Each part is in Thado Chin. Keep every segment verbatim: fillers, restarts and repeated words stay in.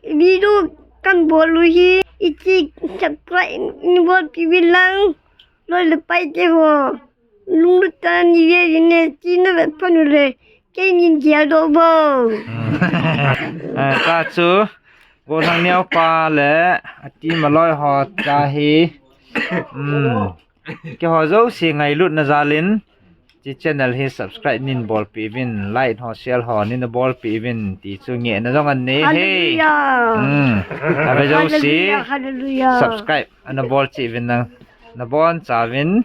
Video kan bol u hi, iti subscribe nei bolpeh uvin lang, loi le pai te ho. Lunglut tah in nei ve uvin e, ti na vet pan u le, kei nei geldoh bou. Hmm. Eh, ta chu, Golhang Neopa le, ati maloi ho ta hi. Hmm. Keiho jouse ngailutna jal in, hiche channel hi subscribe nei bolpeh uvin, like ho, share ho nei bolpeh uvin, ti chu ngehna jong anei e. Hallelujah. Hmm. Ave jouse. Hallelujah, hallelujah. Subscribe ana bol cheh uvin nang. Nabonchauvin.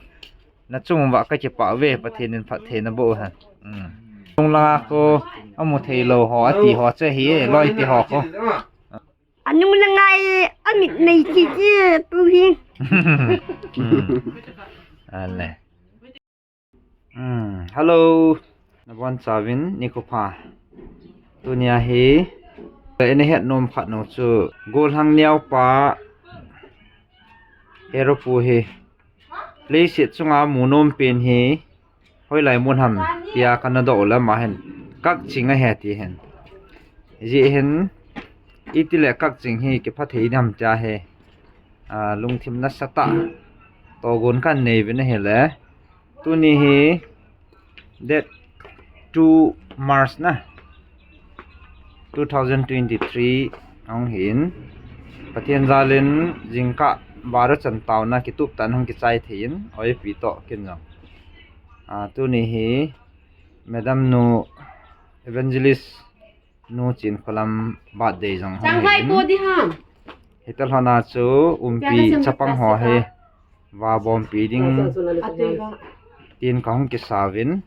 Nachung uva kakipah uve, Pathen in phatthei naboh u hen. Hmm. Chung langa khu amu thei lou ho, ati ho chu ahi e, loi te ho khu. Anung langa e, amit nei ti ti, pu hi. Hmm. Ale. Hmm, hello. Nabonchauvin, nikho pha. Tunia hi, ina het nom khat nu chu, Golhang Neopa, Hero pu hi, leiset chunga mu nom pen hi, hoilai mun ham, tia kana doh u le ama hin, Kakching ahi ti hin. Hijeh hin, itile Kakching hi kipha thei ding ham tia hi, ah, lungthim nasatah, togon kana nei uvin ahile, tuni hi, date two March na, two thousand twenty-three ahung hin, Pathen jal in jingkah baro chan taona kitup tah in hung kichai thei in, oipi toh kin jong. Ah, tuni hi Madam nu Evangelist nu Chinkholam birthday jong hung hin. Hita lhona chu umpi chapang ho hi vabompi ding tin kahung kisa uvin.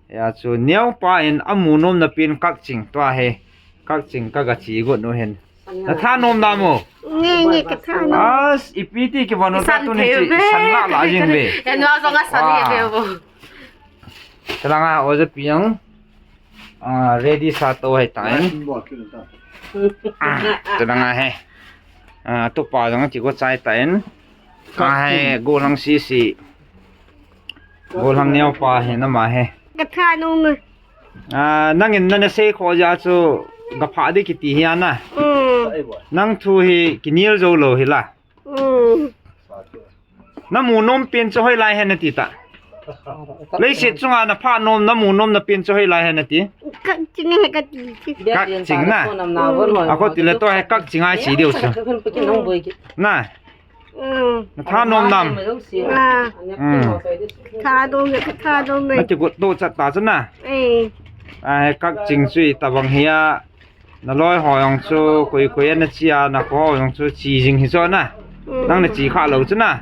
Hia chu Neopa in amu nomna pen Kakching tua hi. Kakching kaga che got nu hin. Natha nom da mo? Nge, nge, katha nom. As, ipi ti kivon u ta tuni chu isan la la jing ve. Enu a jong asan nge ve bo. Chalanga oja pi jong, ah, ready sa to hai tan. Ah, chalanga he. Ah, tupa jong kigo chai tan. Ah, he, Golhang sisi. Golhang Neopa hi nama hi. Katha nom. Ah, nangin nana sei kho ja chu gapha di kiti hi ana. Hmm. Nang thu hi kinel jou lou hi la. Hmm. Namu nom pen chu hoilai hen nati ta. Leiset chunga napha nom, namu nomna pen chu hoilai hen nati. Kakching he kati. Kakching na. Akho tile to he Kakching a che diu chu. Na. Hmm. Natha nom nam. Ah. Hmm. Tha nom e, katha nom e. Nati got to chat ta chu na. Eh. Ah, he Kakching chu itobang hi a. Naloi ho jong chu koi koi ana che a, nakho ho jong chu che jing hi chu na. Hmm. Nang nache kha lou chu na.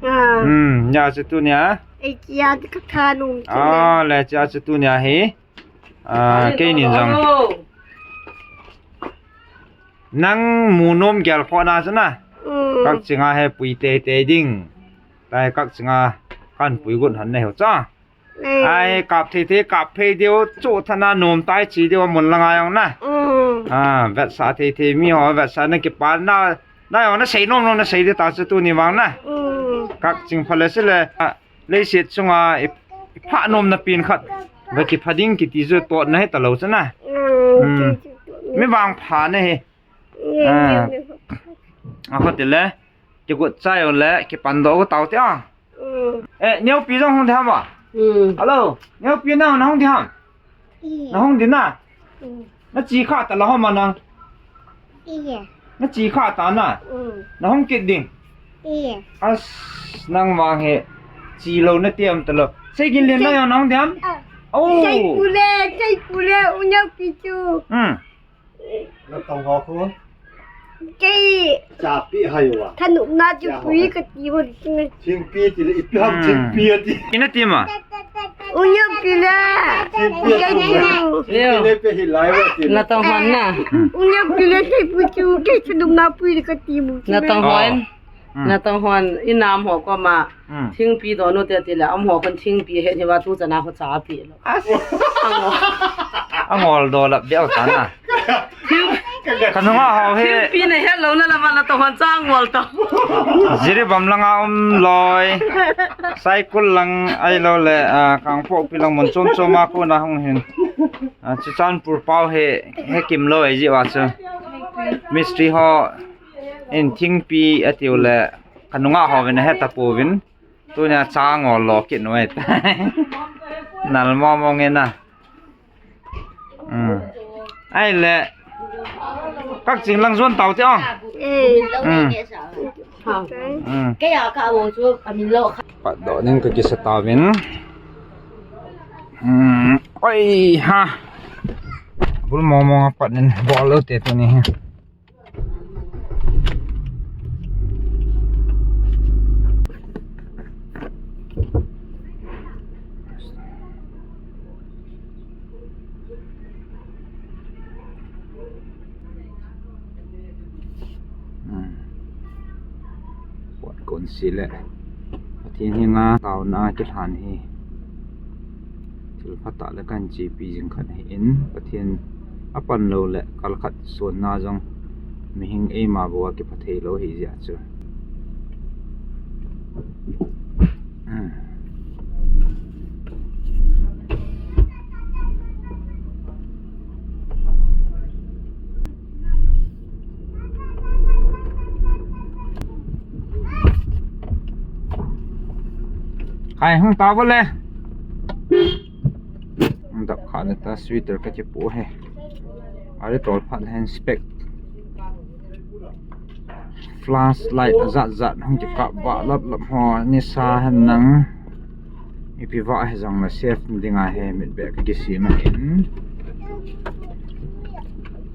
Ah. Hmm, hia chu tunia. Ei, che a chu katha nom chu na. Ah, le che a chu tunia hi. Ah, keinin jong. Nang mu nom gel kho na chu na. Mm. Kakching a he pui teitei ding. Tai Kakching a kan pui got hon nahiu cha. Mm. Ai, kap thei thei, kap phei diu, chu thana nom tai che diu, mun langa jong na. Mm. Ah, vetsah thei thei, mi ho vetsah na kipa na, na jong na sei nom nom na sei di ta chu tuni vang na. Mm. Kakching pha le se le. Ah, Leiset chunga i, ipha nomna pen khat, va kipha ding kiti chu totna hi talou chu na. Mm. Mi vangpha na hi. Ah. Akho tile, kigot chai u le, kipan doh u tau te a. Mm. Eh, Neopi jong hung di ham a? Mm. Hello, Neopi nang, nahung di ham? Nahung di na? Mm. Nache kha ta la hom a nang? Nache kha ta na? Mm. Nahung kit ding? As, nang vang hi che lou na tiam ta lou. Sei gin len na jong nahung di ham? Ah. Oh. Sei pu le, sei pu le, u Neopi chu. Hmm. Natong ho khu. Kei. Chapi hai wa. Thanopna chu pui kati ho ding. Thingpi ti le ipi ham thingpi ati. Ina ti ma. U Neopi le. Thingpi ati. Kei ti. Thingpi le pe hi lai wa ti. Natong hon na. U Neopi le sei pu chu kei thanopna pui kati mu. Natong hon. Hmm. Natong hon, inam ho koma, hmm, thingpi doh u te ti le, amaho khun thingpi het hi va tu chana ho chapi lou. As. Angol. Angol doh lap deu ta na. Ka nunga ho hi. Thingpi na het lou na la ma natong hon cha angol ta. Jiribam langa um loi. Saikul lang ahilou le, ah, Kangpokpi lang mun chom chom a kona hung hin. Ah, Churachandpur pau hi, he kim lou ahi ji wa chu. Mistri ho in thingpi atiu le, kanunga ho vin ahe tapouvin. Tunia cha ngol lo kit noi. Nal mo mo nge na. Hmm. Ai le. Kak ching lang zuan tau te ong. Eh. Hmm. Ha. Hmm. Kaya ka wo chu amin lo kha. Pat do ning ka kisa tauvin. Hmm. Oi ha. Bul mo mo nga pat nin bol lo te tuni hi. Hmm. Pot kon si le. Pathen henga taona kilhan hi thil phatah le kahin chepi jing khat ahin, Pathen apan lou le kal khat sonna jong mihing eima bou a kipha thei lou ahi jeh chun. Khai hung ta bole. Hung dap kha le ta sweater ka che pu he. Ari tol phat hen spec. Flashlight ajat jat hung kikap vah lap lap ho, nisa hen nang. Ipi vah hijong le safe ding ahi, mit beh ka kisem ahin.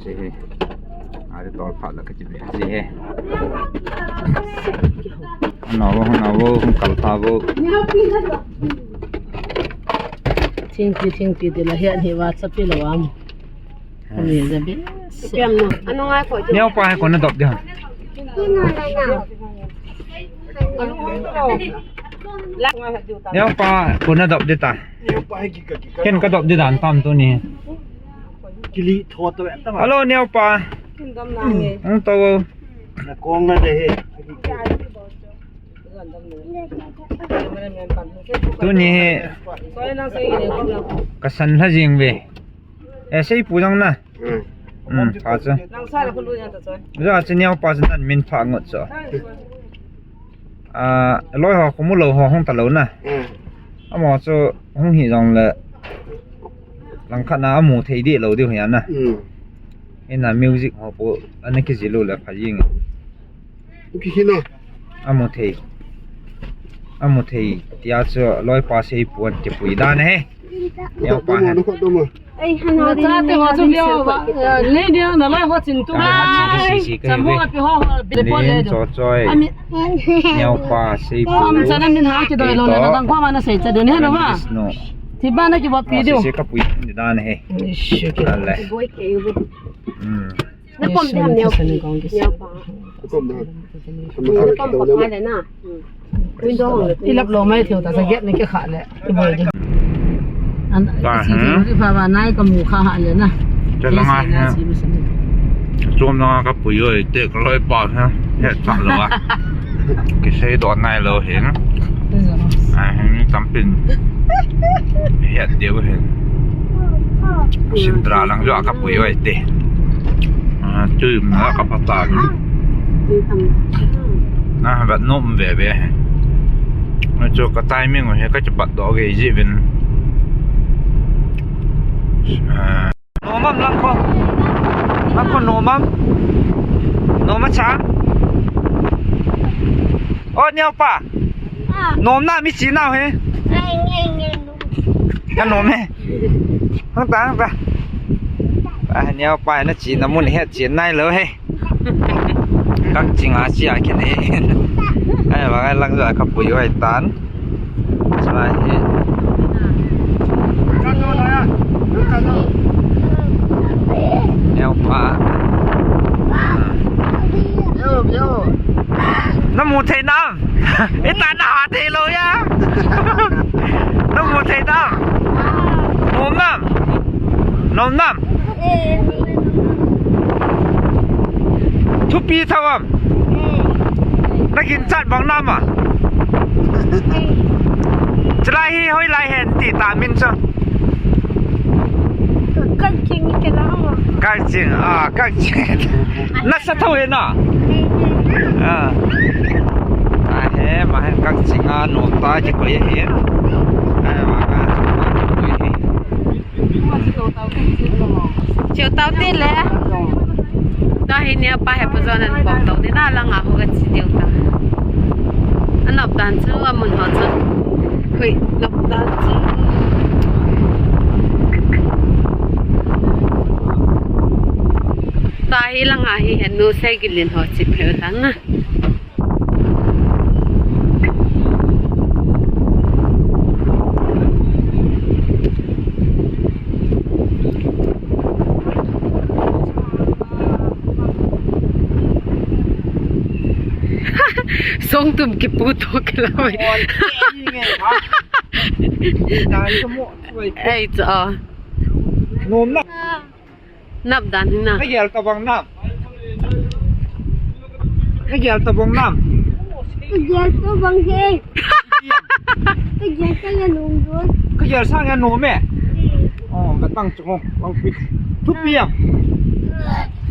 Che he. Ari tol phat le ka che beh che he. Nao, nao, hung kal ta vo. Thingpi, thingpi ti la hian hi WhatsApp pi lo am. Ani ja be. Kiam no. Anu ngai ko. Neo pa ko na dop de. Anu ngai ko. Neo pa ko na dop de ta. Ken ka dop de dan tam tu ni. Kili tho to ta. Hello, Neo pa. Kin dam na nge. Ang to. Na kong na de he. Tuni hi kasan lha jing ve. Eh, seipu jong na. Hmm. Hmm, pha chu. Ja chu Neo pa chu nan min pha ngot chu. Ah, loi ho, khomu lou ho hung ta lou na. Hmm. Amaho chu hung hi jong le langkhat na amu thei deh lou diu hi ana. Hmm. Ina music ho pu ana kijil u le pha jing. Ki hi na. Amu thei. Amu thei. Tia chu loi pa seipu an kipui dan he. Neo pa han. Ei, han ho cha te ho chu vio va, eh, le dia na lai ho chin tu. Ai, cham ho pi ho, ho, bi le po le. Cho choi. Ami. Neo pa seipu. Am cha na min ha ki doi lo le na dang pa ma na sei cha de ne na va. Thi ba na ki va pi diu. Seipu ka pui dan he. Ish, ki. Ale. Boi ke u. Hmm. Na pom de ham neo. Neo pa. Kom da. Kom pa le na. Window le. Ilap lo mai theu ta sa get ne ke kha le. Iboi de. An si ji ri pha ba nai ka mu kha ha le na. Chalanga. Chom na ka pu yo te ka loi pa ha. He ta lo a. Kisei do nai lo hin. Ai, hin tampin. Hiat deu hin. Sindra lang jo ka pui oi te. Ah, tu na ka pata. Na, vat nom ve ve. Na chu ka timing he ka chu pat do ge ji vin. Ah. Nomam lang ko. Lang ko nomam. Noma cha. O, Neo pa. Ah. Nom na mi chi nau he. Ai, nge, nge, nom. Ka nom he. Hang ta, hang ta. Ah, Neo pa na chi na mun he chi nai lo he. Kak ching a chi a khen he. Ai, ba ngai lang jo ka pui oi tan. Chulai hi. Neo pa. Na mu thei nam? Ita na ha thei lo ya. Na mu thei nam? Nom nam? Nom nam? Thupi thao am? Na ginchat bang nam a? Chulai hi hoilai hen ti ta min chu. Kangching ke la. Kangching, ah, kangching. Nasa tho he na. Ah. Ah, he, ma he kangching a, nom ta ji koi he. Ah, ma ka, koi he. Chiu tau ti le. Tua hi nia pa he pu jon an pom tau ti na langa ho ka chi diu ta. Anop dan chu amun ho chu. Hoi, nop dan chu. Tua hi langa hi henu Seigilin ho chi pheu ta na. Song tum kipu to ke la mai. Ei, cha. Nom na. Nap dan hi na. Ka gel tabang nam. Ka gel tabang nam. Ka gel tabang he. Ka gel sang ya nom don. Ka gel sang ya nom e. Oh, ka tang chung bang pi. Thupi am.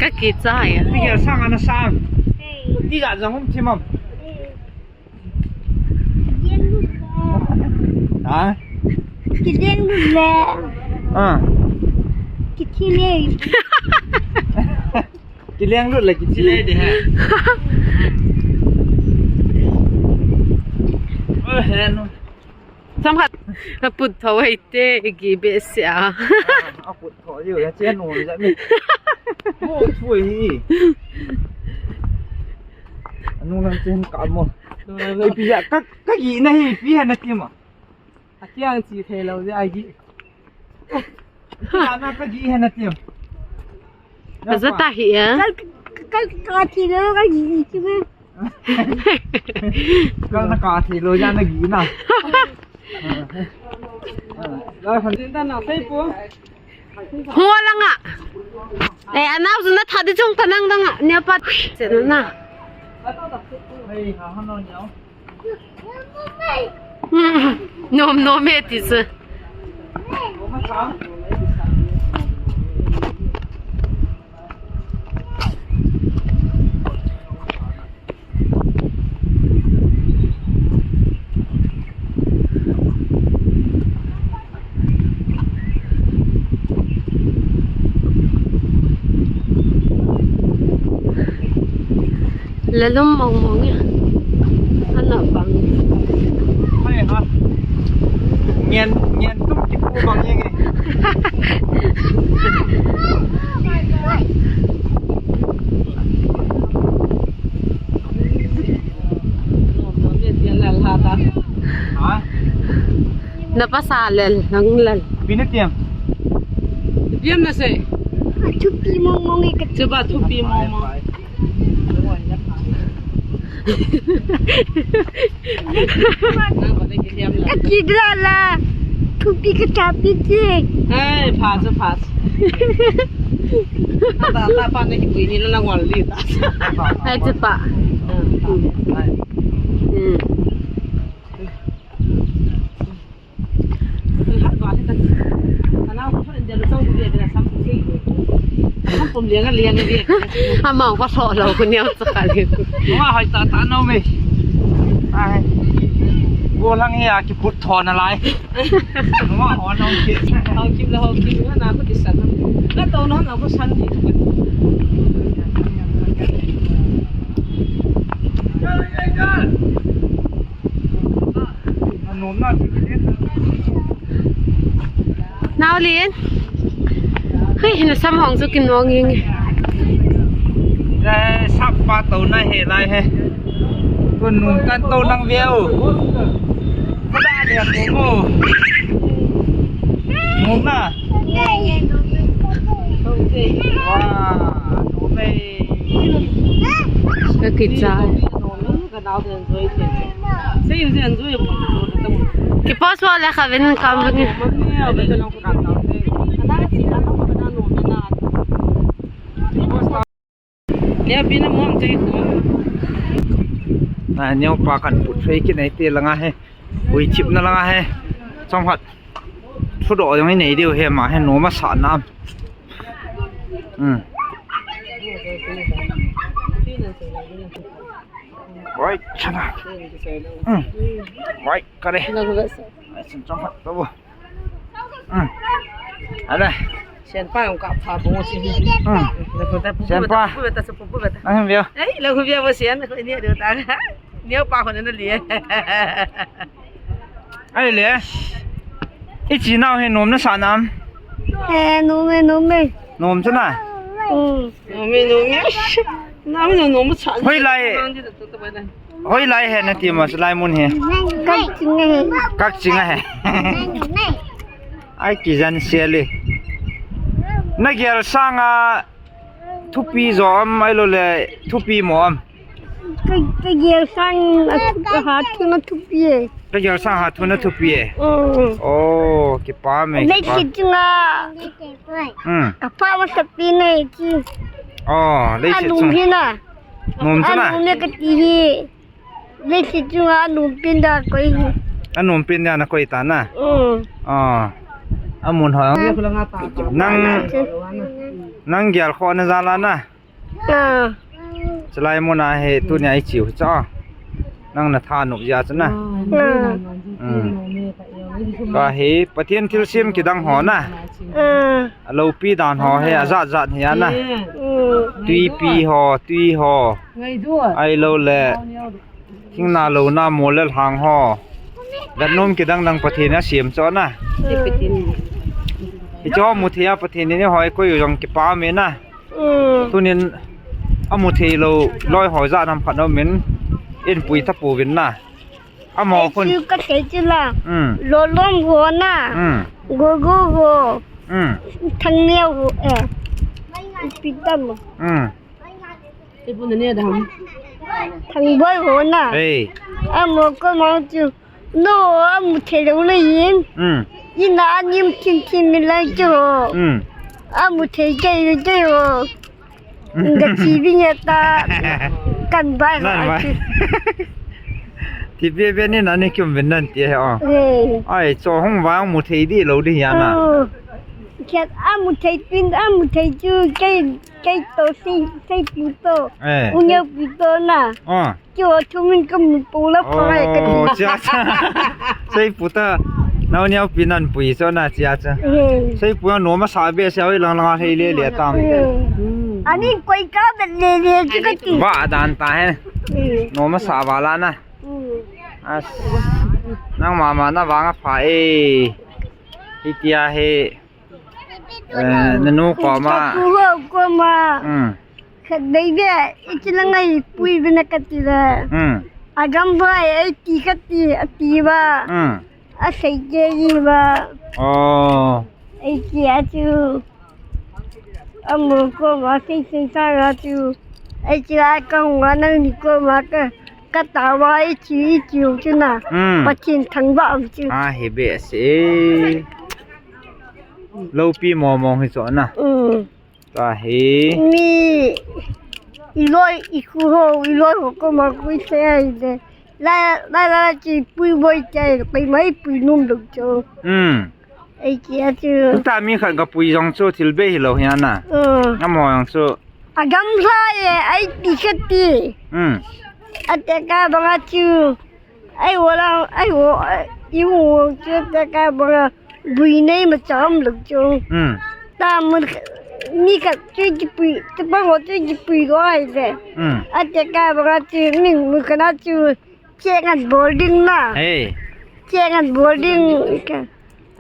Ka kicha ya. Ka gel sang ana sang. Ti ga jang um thim am. Ha? Kileng lut le. Ah. Kithi le. Kileng lut le kithi le de ha. Oh, he no. Samhat. Aput tho hai te gi be sia. Ah, aput tho yo ya che no ya mi. Mo thui. Anu nang chen ka mo. Ipi ya ka, ka gi na hi, ipi ya na ti ma. A kiang chi thei lo ja a gi. Ipi ya na ka gi he na ti ma. Ka za ta hi ya. Ka, ka, ka thi lo ka gi chi me. Ka na ka thi lo ja na gi na. Lai han din ta na fei po. Hua langa. Eh, anau chu na tha di chung ta nang danga. Nia pat. Se na. Hei, ha, ha, no, no. Hmm. Nom, nom, me ti se. Lalum mong mong ya. Ana bang. Hai ha. Ngen, ngen tum kipu bang ye nge. Ha? Na pasa lel, nang lel. Pina tiam. Tiam na se. Thupi mong mong e ka. Chuba thupi mong mong. Ka kidra la. Thupi ka chapi ti. Ai, pha chu pha. Ta ta pa ne ki ni la ngol li ta. Ai chu pa. Hmm. Amau ka so lo ku neo cha ka le. Wa hai ta ta no me. Ai. Go lang ya ki put thon a lai. Wa ho no ki. Hau kim la hau kim na ko ti san. Na to no na ko san ni. Naolin. Hei, na sam hong chu kinong ing. Eh, sap pa to na he lai he. Ko nung kan to nang veu. Ko da le ko mo. Mo na. Wa, to me. Ka kicha. Ki post wala kha ven kam ven. Na neo pa kan put fei ki nei te langa he. Ui chip na langa he. Chom khat. Thudoh jong i nei diu he ma he, nom asa nam. Hmm. Wai, chana. Hmm. Wai, kare. Ai, chan chong phat to. Hmm. Ale. Sian pa ang ka pha bo si. Hmm. Sian pa. Pu beta, pu beta. Ang vio. Ai, la hu via bo sian ko ni do ta. Ni pa ko na li. Ai le. I chi nau hi nom na sa nam? Eh, nom e, nom e. Nom chu na? Mm. Nom e, nom e. Nom e, nom e, cha. Hoilai. Hoilai he na ti ma, lai mun he. Kakching he. Kakching he. Ai kijen seli. Na gel sanga thupi jo am, ahilou le thupi mo am? Ka, ka gel sang a, a hat thu na thupi e. Ka gel sang hat thu na thupi e. Mm. Oh, kipa me, kipa. Leiset chunga. Hmm. Ka pa masapen e chi. Oh, leiset chunga. Anung hi na. Nom chu na. Anung me kati hi. Leiset chunga anung pen dia koi hi. Anung pen dia na koi ta na. Mm. Oh. Amun ho. Nang, nang gel kho na jal a na. Ah. Chulai muna hi tunia i chiu hi cha. Nang na thanop jeh a chu na. Ah. Hmm. Ka hi Pathen thilsem kidang ho na. Ah. Alopi dan ho hi ajat jat hi a na. Hmm. Tuipi ho, tui ho. Ahilou le. Thingna louna mol le lhang ho. Gatnom kidang dang Pathen in asem chu na. Hmm. Hiche ho mu thei a Pathen in eihoi koi u jong kipa me na. Mm. Tunin amu thei lou loi ho jat ham khat um in, in pui ta pouvin na. Amaho khun. Chu ka thei chu la. Mm. Lolom ho na. Mm. Gogo ho. Mm. Thangneo ho, eh. Ipi tam. Mm. Thangboi ho na. Hey. Amaho koma chu. No, amu thei lou le in. Mm. Ina anim thin thin ni lai chu. Mm. Amu thei kei le chu. Mm. Nga chi bi nya ta. Kan bai. Nan bai. Ti be be ni na ni kium ben nan ti he o. Hey. Ai, cho hung vang mu thei di lou di ya na. Oh. Khet amu thei pin, amu thei chu kei, kei to si, sei pu to. Eh. U neo pu to na. Oh. Chu thumin ka mu pu la pha e ka ti. Oh, chia, chia. Sei pu ta. Nau niau pi nan pui so na chia cha. Hmm. Sei pu no ma sa be sa oi lang lang hei le le tam. Hmm. Ani koi ka be le le chu ka ti. Ba dan ta he. Hmm. No ma sa ba la na. Hmm. As. Nang mama na vang a pha e. Hitia he. Eh, nanu koma. Ka pu ho koma. Hmm. Khat bei be, ichi la ngai pui be na ka ti la. Hmm. Agam bai, ai ti ka ti, a ti ba. Hmm. A sei ke yi ba. Oh. Ai ti a chu. Amu koma sei sei sa a chu. Ai ti a ka nga nang ni koma ka. Ka ta wa ichi, ichi u chu na. Hmm. Pathen thangvah u chu. A hi be se. Lopi mo mo hi chu na. Hmm. Ka hi. Mi, i loi, i khu ho, i loi ho koma kui se ai de. La, la, la, chi pui boi chai, koi mai pui num dong cho. Hmm. Ai chi a chu. Ta mi khat ka pui jong chu thil be hi lou hi a na. Hmm. Amo jong chu. Agam sa e, ai ti ka ti. Hmm. A te ka bang a chu. Ai wo la, ai wo, ai, i wo chu te ka banga bui nei ma cham luk chu. Hmm. Ta mun ni ka chu ki pui, te bang wo chu ki pui go ai ve. Hmm. A te ka banga chu min mu ka na chu che ngan bol ding na. Hey. Che ngan bol ding ka.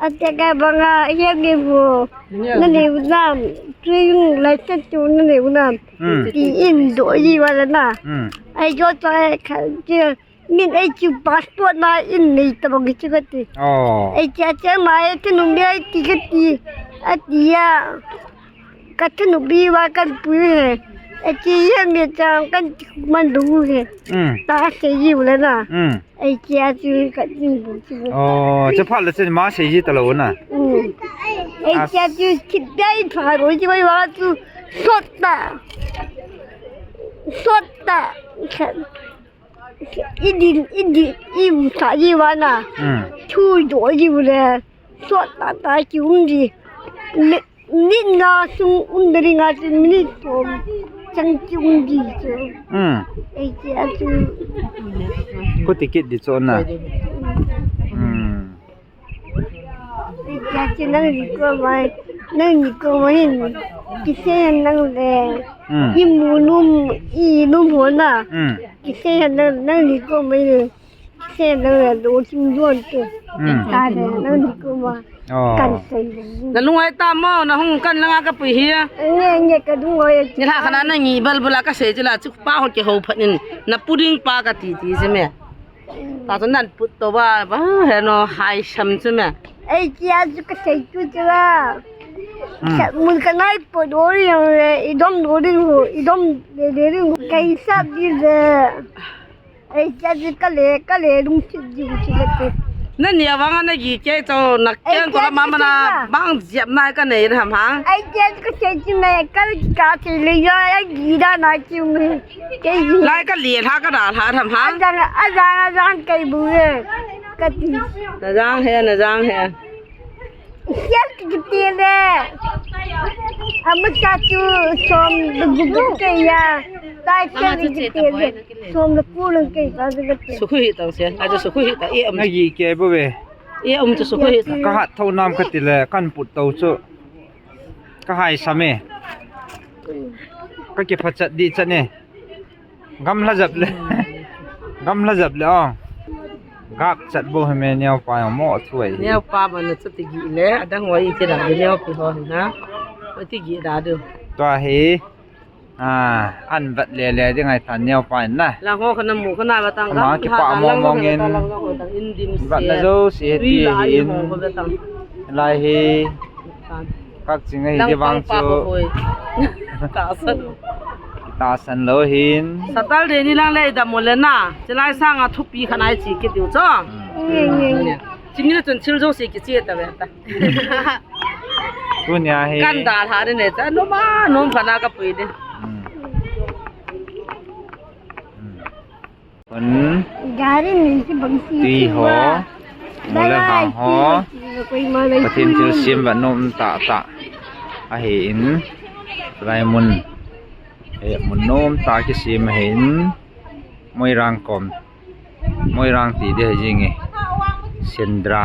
A te ka banga ye mi wo. Na ne u nam, chu yung lai te chu na ne u nam. Hmm. Ti in do yi wa la na. Hmm. Ai jo cha ka che Min ei chu passport na in nei ta bang chu ka ti. Oh. Ei cha cha ma ei thinu mi ei ti ka ti. A ti a. Ka thinu bi wa kan pu he. Ei chi he mi cha kan ti man du he. Mm. Ta sei ji u le na. Mm. Ei cha chu ka ti bu chu. Oh, cha pha le chen ma sei ji ta lo na. Mm. Ei cha chu kit dai pha ro ji wa chu sot ta. Sot ta. Idin, idin, im sa ji wa na. Hmm. Chu do ji u le. Sot ta ta ki um ji. Le, Minute nga sung um ding a chu minute thum chang chu um ding chu. Hmm. Ei, chu a chu. Khuti kit ding chu na. Hmm. Ei, chu a chu nangni koma, nangni koma hin kisei hen nang le. Hmm. Imu nom, inom ho na. Hmm. Kisei hen nang, nangni koma hin. Sei nang le lo ching don te. Hmm. Ta le nangni koma. Oh. Kan sei le. Na lungai ta mo, na hung kan langa ka pui hi. Nge, nge, ka lungai. Ni la khana na ngi bal bula ka sei chila chu pa ho ke ho phat in. Na pu ding pa ka ti ti se me. Ta chu nan put to ba, ba he no hai sam chu me. Ei, chu a chu ka sei chu chila. Hmm. Sa mun ka ngai po do ri yang le, i dom do ri ho, i dom le le ri ho, ka i sa di le. Ei, chu a chu ka le, ka le lungset diu chu le te. Na ni a vang a na gi kei chu na keng ko la mama na bang jep nai ka nei ham hang. Ei, chu a chu ka sei chu me, ka le ka sei le ya, a gi da na chu me. Kei gi. Lai ka le lha ka da lha ham hang. A jang, a jang, a jang kei bu le. Ka ti. Na jang he, na jang he. Sial kiti le. Ama cha chu som du gu gu ke ya. Tai sial kiti le. Som du ku le ke ka du ke. Sukhu hi tang sial. Aja sukhu hi ta e um. Nagi ke bo ve. E um chu sukhu hi ta. Ka hat tho nam ka ti le kan put to chu. Ka hai sam e. Ka ki pha chat di chat ne. Gamla jap le. Gamla jap le, oh. Gap chat bo hi me neo pa mo thu ai. Neo pa ba na chu ti gi le, adang wa i ti da neo pi ho na. Wa ti gi da du. Tua hi. Ah, an vat le le ding ai than neo pa na. La ho khana mu khana ba tang. Ma ki pa mo mo ngin. Vat na jo si ti hi in. Lai hi. Kak ching ahi ti vang chu. Ta san. Ta san lo hin. Saturday ni lang le da mo le na. Chilai sang a thupi khan ai chi kit diu chu. Hmm. Chini le chun chil jo si ki chi ta ve ta. Tunia hi. Kan da lha de ne cha. Nom a, nom khana ka pui de. Hmm. Hmm. Hun. Gari ni si bang si. Tui ho. Mole ha ho. Pathen thilsem va nom tah tah. Ahi in. Lai mun. He mun nom tah kisem ahi in. Moirang kom. Moirang ti de ahi jing e. Sendra.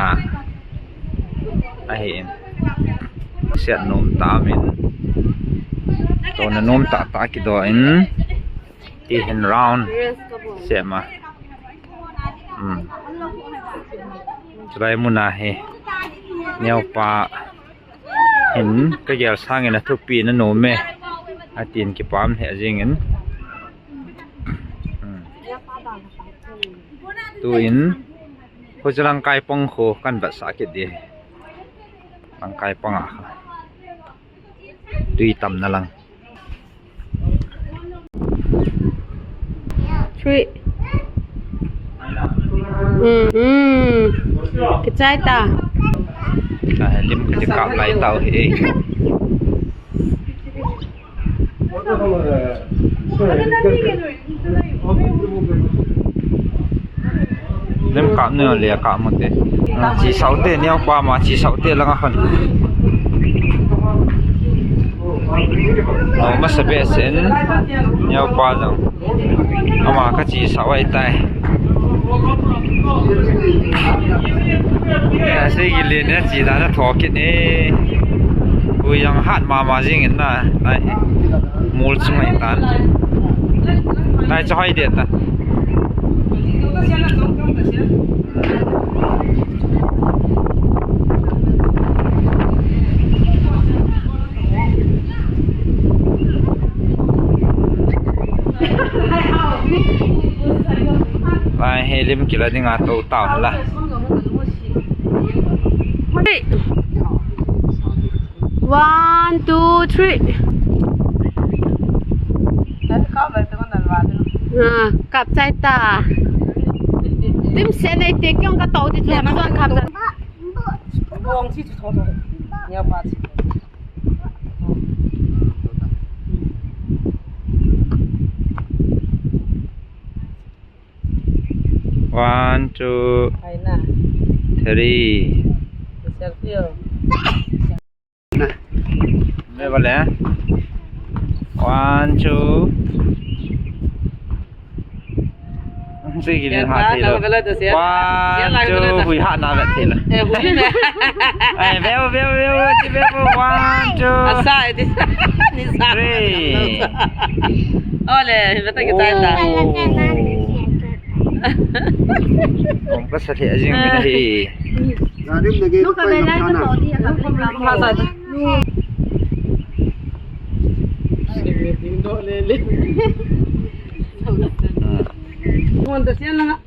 Ahi in. Siat nom tah min. Tona nom tah tah kido in. Ti hin round sem a. Hmm. Chulai muna hi. Neo pa hin ka gel sangin a thupi na nom e. A tin kipam he jing in. Hmm. Tu in. Ko chalang kai pang kho kan bat sa kit di. Lang kai pang a kha. Tui tam na lang. Three. Hmm, hmm. Kichai ta. Ka lim ka kap lai tau hi. Lim kap ni le kap mo te. Chi sau te neo pa ma chi sau te langa khon. No ma sa be sen neo pa jong. Ama ka chi sau ai tai. Sei gi le ne chi da na tho kit ne. Ui yang hat ma ma jing in na. Ai. Mul chung ai tan. Nai cha hoi de ta. Lai he lim kila ding a to tau la. One, two, three. Ah, kap chai ta. Lim se nei te kyong ka to ti tu ma kap ta. Bong chi chu tho tho. Nia pa chi. One, two, three. Selfie. Na. Vale. One, two. Sige, yan ha, ha, thei lo. One, two, hui ha na vet thei lo. Eh, hui me. Eh, veo, veo, veo, veo, veo, one, two. Asa, eh, di. Ni sa. Three. Ole, hi beta ke tai ta. Oh. Kom ka sa thei jing me na hi. Garim na ge. Lu ka pa me lai na ka to di, ka pa. Ha sa. Ngon ta sian langa.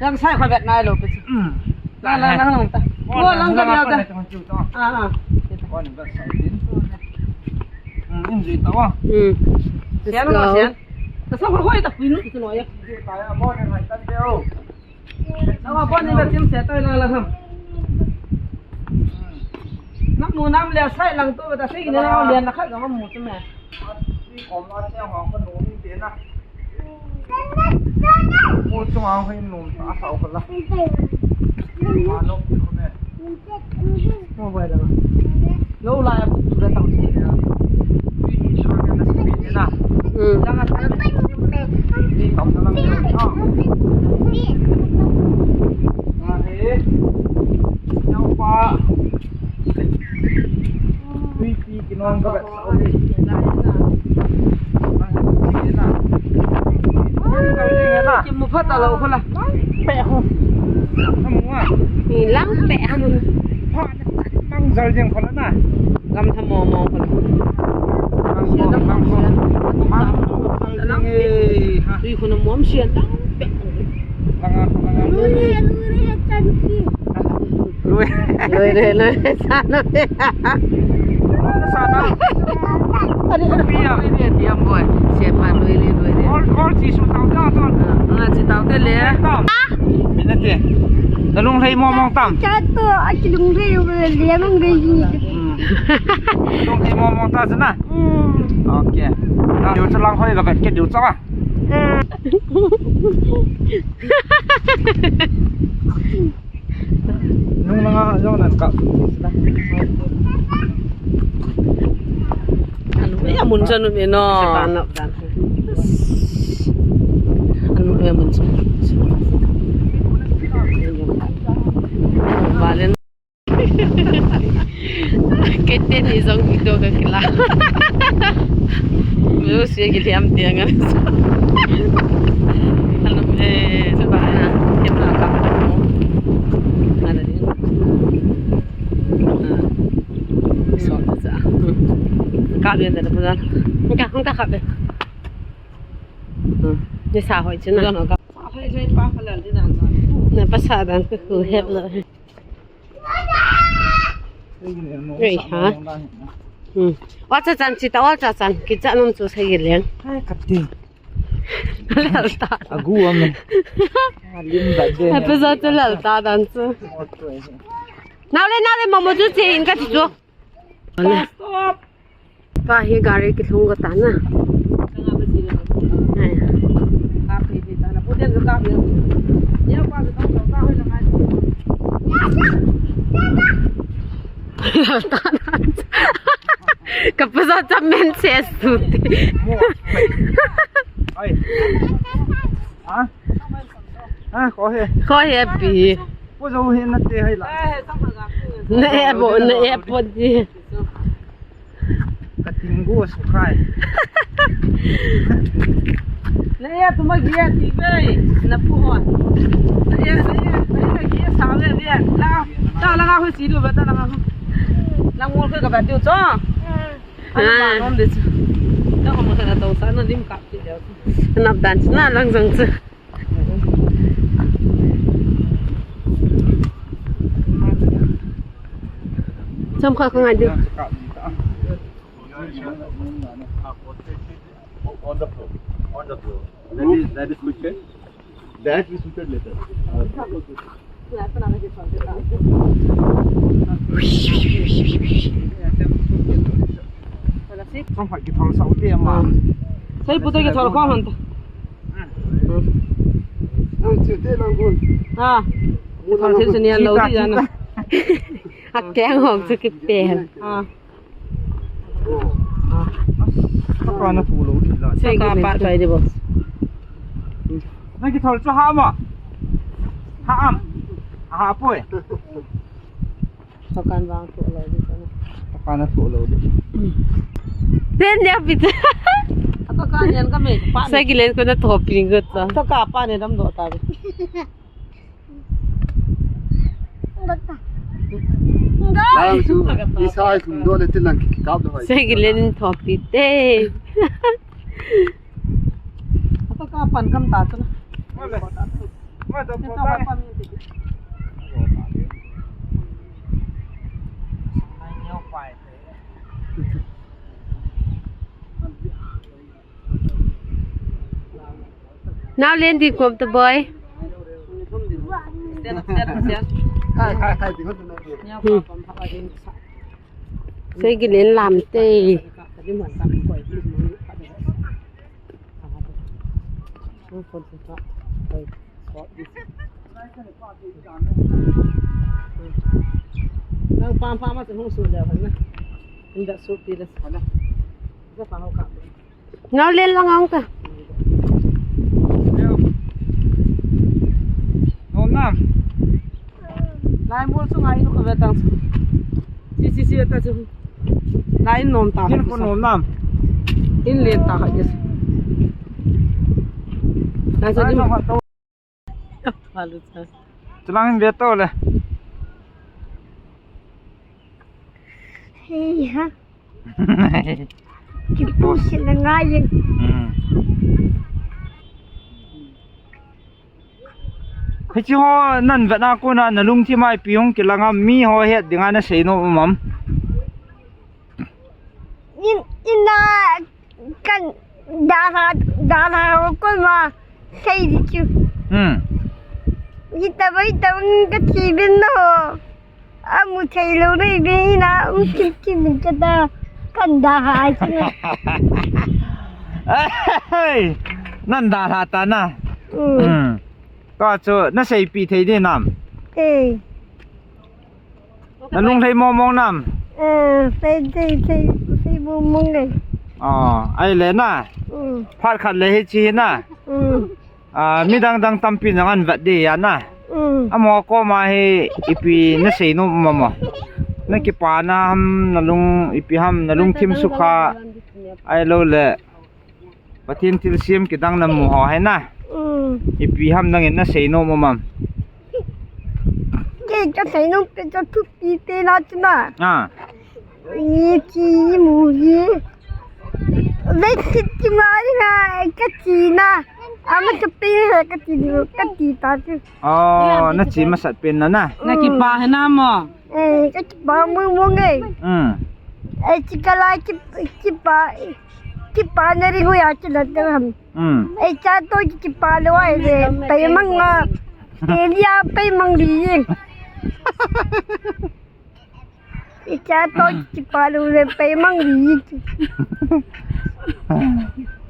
Yang sai kha vet nai lo pe. Hmm. La, la, la, la, ta. Ko lang ka dia ta. Ah, ah. Ko ni ba sai din. Hmm, in ji ta wa. Hmm. Sian ma sian. Ta sa ko hoi ta pinu ki no ya. Ji ta ya mo ne hai tan de o. Nang a bon ni ba tim se toi la la ham. Nang mu nam le sai lang to ba ta sei ni na le na kha ga mu tu me. Ni kom la che ha ko no ni te na. Ko chung a hoi no ta sa ko la. Ma no ko me. Mo bai da. Lo la ya bu da tau si na. Ui, so na na si na. Hmm. Lang a ta. Ni kam na lang na. Ma he. Nau pa. Ui, pi ki nong ka ba. Ki mu phat a lo ko la. Pe hu. Amu a. Ni lang pe hu. Pha na mang zal jeng ko la na. Gam tha mo mo ko la. Mang mo, mang mo. Mang mo. Lang e. Ha. Ui, ko na mo am sian lang pe. Lang a, lang a. Lui, lui, lui, sa na. Sa na. Ari, ari, ari, ari, ari, boy. Siapa lui, lui, lui, lui. All, all, si su tau tau tau. Ah, si tau te le. Tau. Minute. Na lunglhai mo mong tam. Cha to, a chi lunglhai u le mang de yi. Hmm. Lunglhai mo mong ta sa na. Hmm. Okay. Ka yo cha lang hoi ka vet ke yo cha. Ah. Nung lang a, yung nan ka. Anu ya mun sa nu me no. Anu ya mun sa. Valen. Kei teni jong video ka kila. Lu si ki liam tiang a. Anu, eh, sa ba na. Camera ka pa mo. Ada ni. Ah. So, sa. Ka bian da pa. Ka, ka ka. Hmm. Ni sa hoi chun na. Sa hoi hoi pa ka lal di na. Na pa sa dan ka ku hep lo. Ei, ha? Hmm. Ol cha chan, chi ta ol cha chan. Kicha nom chu sa ye leng. Ai, kati. Lal ta. Agu am. Alim ba de. Episode chu lal ta dan chu. Nau le, nau le, mama chu che in ka ti chu. Stop. Pa hi gari kilhung ka ta na. Ai. Ka pa sa cha men che su ti. Ai. Ha? Ha, ko he. Ko he pi. Ko jo he na te hai la. Na e bo, na e bo di. Ka ting gu su khai. Na e tu ma gi e ti ve. Na pu ho. Na e, na e, na e gi e sa ve ve. La, ta la ga hu si du ve ta la ga hu. La ngol ke ka ba tiu cho. Ana ba nom de chu. Ta ko ma ka to sa na lim ka ti de. Nap dan chu na lang jong chu. Cham kha ka ngai de. On the floor. On the floor. That is, that is suited. That is suited later. Chom khat kithol sa u te ama. Sei pu te kithol khom han ta. Ang chu te lang gun. Ha. Kithol thil chu nian lo ti jan a. Hakeng hong chu kipe. Ah. Ka pa na thu lo di la. Sei ka pa toi di bo. Na ki thol chu ha ma. Ha am. Ha poi. Tokan vang thu lo di. Tokan na thu lo di. Ten dia pit. Tokan yan ka me pa. Sei ki len ko na thopi ngot to. Toka pa ne dam do ta. Nang chu, isa ai thum do le tin lang ki kap do hai. Sei ki len thopi te. Ata ka pan kam ta chu na. Nau len di kom ta boy. Sei ki len lam te. Nang pam pam ma su hung su le na. Inda su pi le sa na. Sa pa ho ka. Nau len lang ang ka. Nom nam. Lai mol chu ngai nu ka ve tang. Si si si ta chu. Lai nom ta. Kin ko nom nam. In len ta ha yes. Lai sa dim. Halu cha. Chulang in ve to le. Hei ha. Kipu si na ngai. Hmm. Hichi ho nan vet na ko na na lungthim a ipi hung kilang a mi ho het dinga na sei nom um am. In, ina kan dara, dara ko ma sei di chu. Hmm. Ita bai ta ka chi bin no. Amu thei lo nei be ina um kit kit min ka da kan da ha ai chu. Hey, nan da ha ta na. Hmm. Hmm. Ka chu na sei pi thei di nam. Eh. Na lung lei mong mong nam. Eh, sei, sei, sei, sei mong mong le. Oh, ai le na. Mm. Phat khat le hichi na. Mm. Ah, mi dang dang tampi nang an vet di ya na. Mm. Amo ko ma hi ipi na sei nom ma ma. Na kipa na ham na lung ipi ham na lungthim sukha. Ai lo le. Pathen thilsem kidang na mu ho hai na. Mm. Ipi ham nangin na sei nom um am. Ke ka sei nom pe ka thupi te na chu na. Ah. Ni chi mu hi. Ve chi chi ma ri na ka chi na. Ama ka pe ka chi ni ka chi ta chu. Oh, na chi masat pen na na. Na kipa hai na mo. Eh, ka kipa mong mong e. Mm. Eh, chi ka lai ki, kipa, kipa na ri hu ya chi la ta ham. Mm. Eh, cha to ki kipa lo ai le, pai mang nga. Eh, lia pai mang li yin. Eh, cha to ki kipa lo le, pai mang li yin.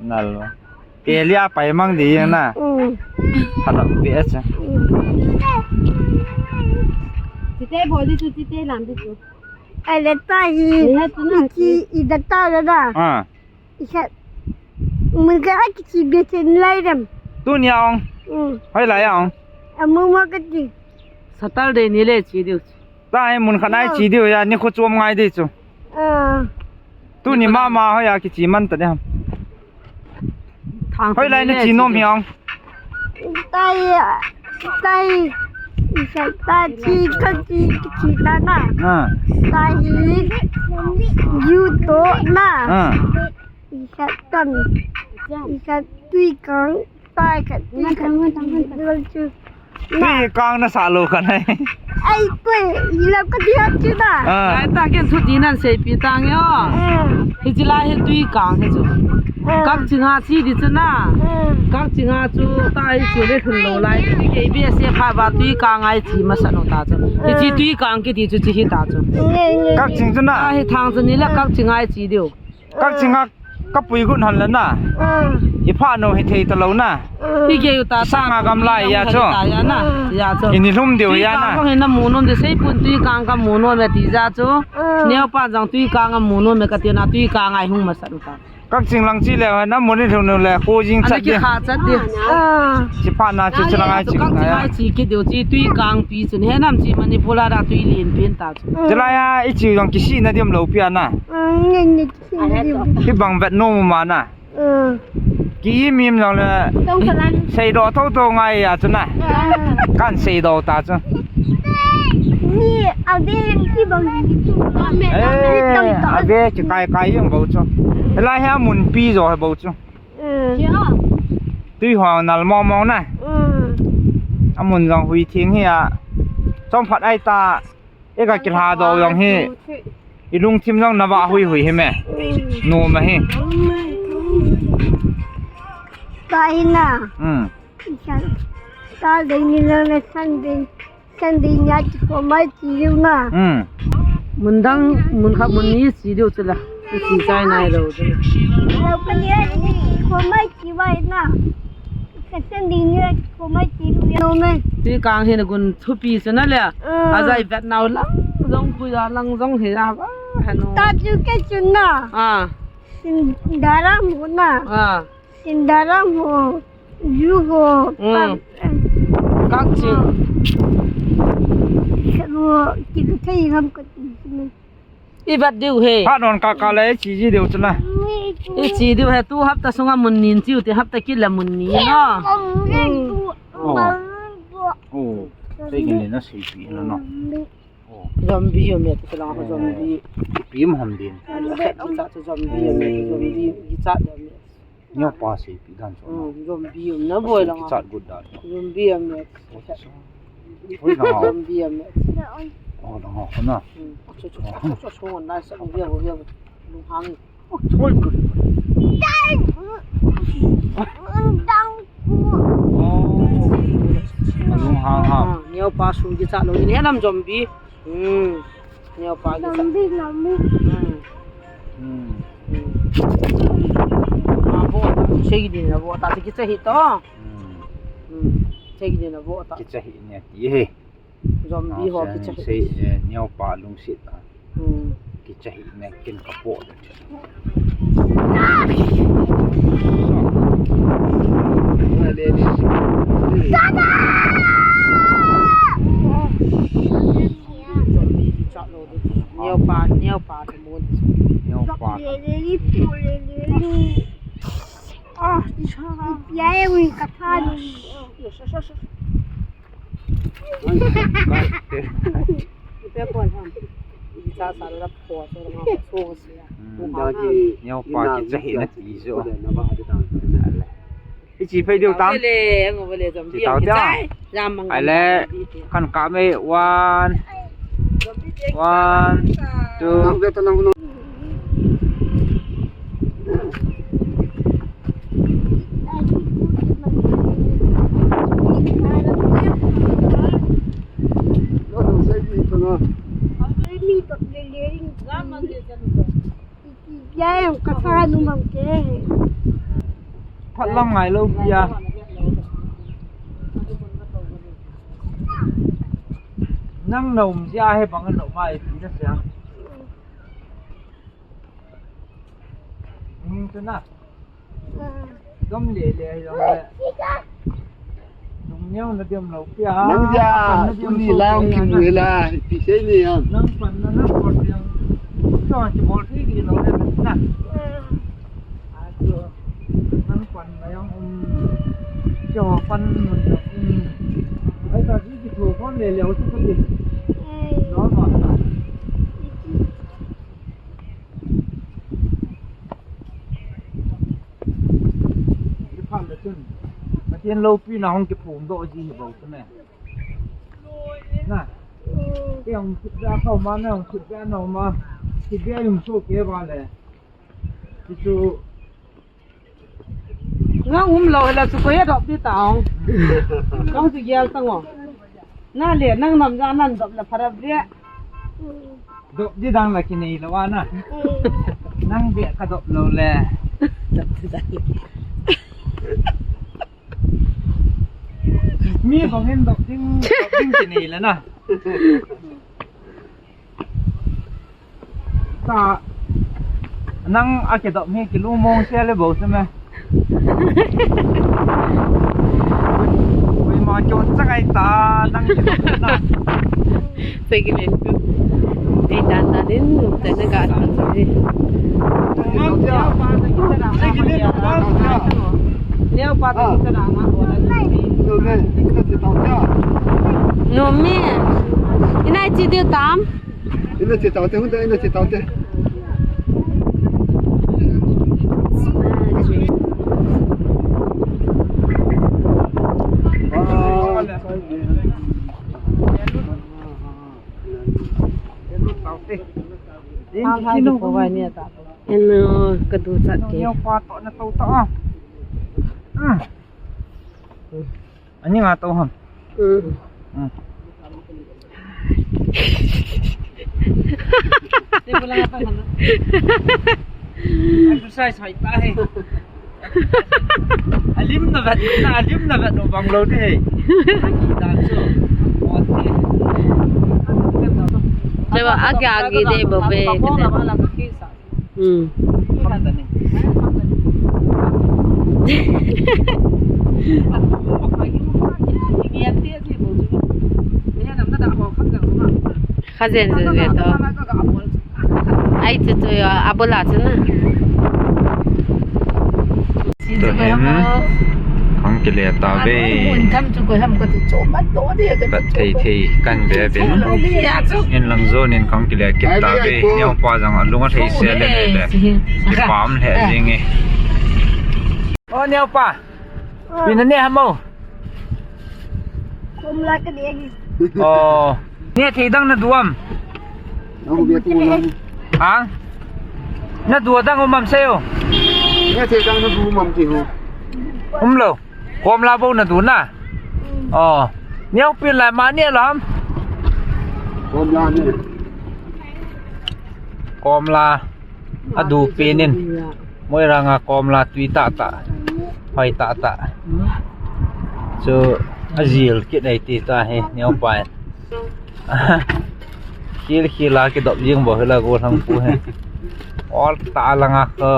Nal. Kelia pai mang di na. Mm. Hala pi acha. Chite bol di chu, chite lam di chu. Ai le ta hi. Ni ha chu na. Ki i da ta da da. Ah. Isa. Mun ka a ki chi be chen lai dam. Tunia ong. Mm. Hoi lai ong. Amu ma ka ti. Saturday ni le chi diu. Tahi mun khat nai chi diu ya, ni khu chuam ngai di chu. Ah. Tuni mama hoiya kichi man ta de ham. Hoilai na chi nom hi ong. Tahi, tahi. Isa ta chi ka chi kichi ta na. Ah. Tahi. Ju to na. Ah. Isa tan. Isa tui kang. Tai ka, tai ka. Tui kang na sa lo ka nai. Ai, tui, ila ka dia chu na. Ah. Ai, ta ken thu di nan sei pi tang yo. Ah. Hi chi lai hi tui kang hi chu. Ah. Kak chi nga chi di chu na. Ah. Kak chi nga chu ta hi chu le thun lo lai. Ke bi se pha ba tui kang ai chi ma sa no ta chu. Hi chi tui kang ki di chu chi hi ta chu. Nge, nge. Kak chi chu na. Ta hi thang chu ni la kak chi nga ai chi diu. Kak chi nga Kapui gun hon le na. Ah. Ipha no hithei talou na. Ah. Igei u ta ta. Sanga gamla ya chu. Ya chu. Ini lhum diu ya na. Tuikang kong hi namu nom de, seipun tuikang kamu nom e ti ja chu. Ah. Neopa jong tuikang amu nom e kati na, tuikang a ihung masat u ta. Kakching lang chi le, namu ni lhum le, ko jing chat di. Ana kikha chat di. Ah. Chipha na chu chilang a chi. Kakching a chi kit diu chi, tuikang pi chun. He nam chi Manipur a da tui lin pin ta chu. Chilai a, ichi jong kisih na diam lou pi a na. Ah, nge, nge. Kibang vet nom ma na. Mm. Ki im im jong le. Tong salan. Seidoh tho tho ngai a chu na. Mm. Kan seidoh ta chu. Ni ave kibang ni chu. Eh, ave kikai kai jong bou chu. Lai ha mun pi jo he bou chu. Mm. Tui ho nal mong mong na. Mm. Amun jong hui thing hi a. Chom phat ai ta. Eka kilha doh jong hi. Ilungthim jong nava hui hui hi me. Nom ahi. Ka ina. Hmm. Ka dei ni lang le Sunday. Sunday nia kikhom mai ti liu na. Hmm. Mun dang, mun khat mun ni ti liu chu la. Ti chai nai lou chu. Lou ka ni kikhom mai ti vai na. Ka Sunday nia kikhom mai ti lu ya no me. Tuikang hin gun thupi chu na le. Mm. Ajai vet nau lang jong pui a lang jong hi a va ha no. Ta chu ke chu na. Ah. Sindaram ho na. Ah. Sindaram ho. Ju ho. Mm. Kak, eh. Kakching. Ho, ki thei ngam ka ti chu na. I vet diu he. Phat non kaka le, i chi ji diu chu na. I chi diu he, tu hapta sunga mun nin chiu ti hapta kit le mun ni no. Oh. Oh. Sei kit le na sei pi na no. Oh. Zombie yo me tu lang ko zombie. Pi mo ham din. Ani khat ki cha tu zombie yo me tu zombie ki cha yo me. Neopa seipi dan chu. Hmm, zombie um na boi lang. Kichat got dan. Zombie um na. Oi, lang. Zombie um na. Oh, lang ho na. Hmm. Chu, chu, chu, chu, chu, ngon lai sa, ho via, ho via. Lunghang. Oh, choi got. Oh. Lunghang ha. Ah, neopa sum kichat lou. Ni nam zombie. Hmm. Neopa kichat. Zombie, zombie. Hmm. Hmm. Hmm. Abo, sei din abo, ta kicha hi to. Hmm. Hmm. Sei din abo ta. Kicha hi ne ti he. Zombie ho kicha hi. Sei, eh, neopa lungset a. Hmm. Kicha hi ne kin kapo. Zombie kicha lou de. Neopa, neopa te mo. Neopa. Ah, ya e wi ka tha ni. Yes, yes, yes, yes. Ipi pon ham. Ipi cha sa la pho so la ma so si ya. Hmm. Neopa kicha hi na ti jo. Ichi phei diu tam. Vele, ngo vele zombie. Ti tao kichai. Jam mang. Ai le, kan ka me one. One, two. Nang ve ta nang no. Jam mang. Ya, ka sa nu mang ke. Phat lam ngai lou pia. Nang nom jia he bang nom mai pi na sia. Ning tu na. Dom le le hi dom le. Nung neo na diam lou pia. Nang ja, tu ni lang ki mu la, ti sei ni am. Nang pan na na por diam. Cho ki bol thi di lou le na. A cho. Nang pan na yong um. Cho pan mun na um. Ai ta ji ki tho kon le le o su ko di. Lo ma ta. Kiphat le chun. Pathen loupina hung kiphong doh ji hi bou chu ne. Na. Kei hung thut beh a kho ma, na hung thut beh a nao ma. Thut beh a lum so ke va le. Ti chu. Ngang um lou hi la chu ko he dop di ta ong. Kong chu gel ta ngo. Na le, nang nam ja nan dop le pharap le. Dop di dang la kinei lou a na. Nang beh ka dop lou le. Mi bang hin dok ding, dok ding ti nei le na. Ta, nang a kidop hi kilungmong sia le bou se me. Oi ma kyo changai ta, nang kidop na. Peggy le. Ei dan dan in, ta na ga ta sa hi. Neo pa ta na. Nomi. Inai chi diu tam. Ina che tau te, hun ta ina che tau te. Eno, ka du chat ke. Ani nga to ham. Hmm. Hmm. Exercise hai ta hai. Alim na vet, na alim na vet no bang lo de hai. Aki dan so. Lewa agi agi de bo be. Hmm. Kha jen jen ve to. Ai chu chu yo, a bula chu na. Toh hin, khang kile ta ve. Vet thei thei kan ve uvin. Hin lang jon in khang kile kit ta ve. Neo pa jong alung athei se le le. Kipah um lheh jing e. O neo pa. Ipi na ne ham o? Kom la ka ding. O. Ne thei dang na du am? Ang bia tu lang. Ha? Na du dang um am sei o? Ne thei dang na du um am ti ho. Um lou. Kom la bou na du na. O. Neo pi la ma ne lou ham? Kom la ne. Kom la. A du pen in. Moirang a kom la tui tah tah. Hoi tah tah. Chu a jil kit nei ti ta hi, neo pa in. Khil khil a kidop jing bou hi la gollhang pu hi. Ol tah lang a kha.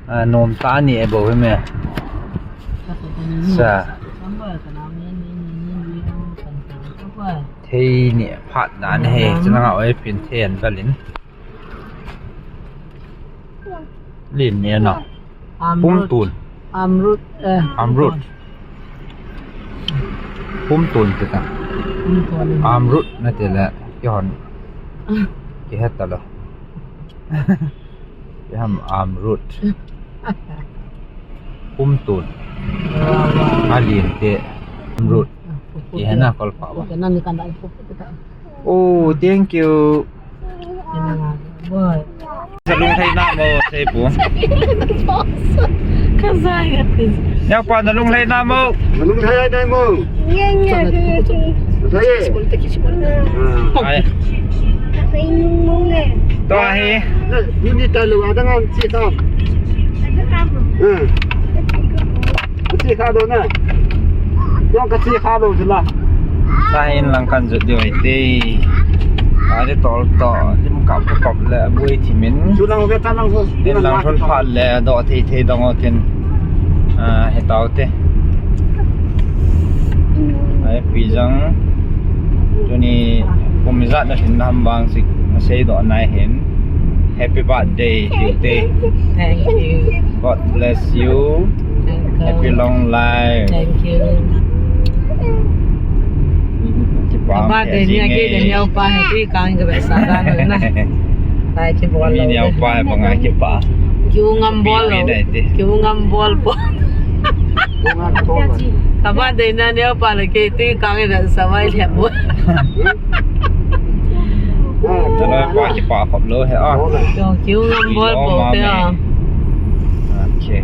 A, nom tah ni e bou hi me. Sa. Thei ni phat dan hi. Chu lang a oi pin thei an valin. Lin ni na. Armroot. Pum tun. Armroot, eh, armroot. Pum tun ti ta. Pum tun. Armroot na ti le, kihon. Kihet ta lou. Kiham armroot. Pum tun. Wow, wow. A lin te. Armroot. Kihet na kol pa wa. Kihet na ni kan da. Oh, thank you. Sa lunglhai na mo, sei pu. Ka zai ga ti. Neo pa na lunglhai na mo. Lunglhai na mo. Ye, ye, ye, ye. Sa ye. Ai. Ka fai nung mong e. To ahi. Na, ni ta lo, adang ang chi ta. Adang ang. Hmm. Ka chi ka do na. Yong ka chi kha lo chu la. Sa hin lang kan jot diu ahi te. Ka di tol to, lim kap kap le, bui thi min. Chu lang ve ta lang ho. Din lang thon phat le, do thei thei dong o tin. A, he tau te. Ai, pi jang. Tuni, kum ijat na hin nam bang sik, ma sei do nai hin. Happy birthday, Tuesday. Thank you. God bless you. Thank you. Happy long life. Thank you. Kipah. Kaba te ni ake de neo pa he ti kang ke ba sa da na. Tai ki bol lo. Neo pa he bang a kipah. Kiu ngam bol lo. Kiu ngam bol po. Kaba te na neo pa le ke ti kang ke ba sa vai le po. Talo pa kipah khop lou he a. Kiu ngam bol po te a. Okay.